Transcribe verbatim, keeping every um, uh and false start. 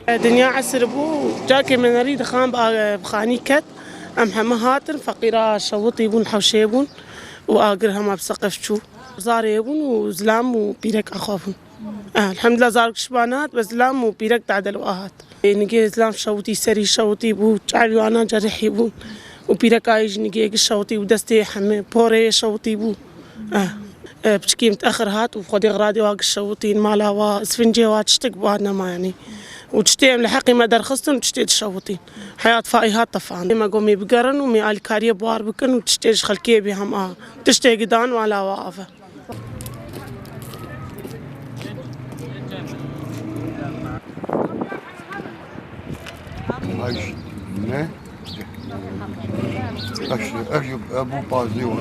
Dinya esir bû, carkê me nerî dixan bi a-, bi xanî ket. Em heme hatin, feqîra şewitî bûn, hewşê bûn û agir hema bi seqef çû. Zarê bûn û zilam û pîrek axwe bûn. Eh, elhamdulillah, zarok şiba nehat, bes zilam û pîrek dadel û ahat. Ê, nigê zilam şewitî, serî şewitî bû, çavî wana cerihî bûn û pîreka yê jî nigê giş şewitî û destê heme porê şewitî bû. Eh, eh, piçikî mitexir hat û xwedê xradê wa giş şewitîn, mala wa, isfincê wa, tiştek wa nema yanî. Û tiştê em li heqî me derxistin û tiştê dişewitîn. Heyat faî hat tefan. Me got, mê bigerin û mê alîkariyê bar bikin û tiştê ji xelkê bê hem a. Tiştê gidan mala wa ave. Ay, ne? Eş, eş, bu pazlıyor.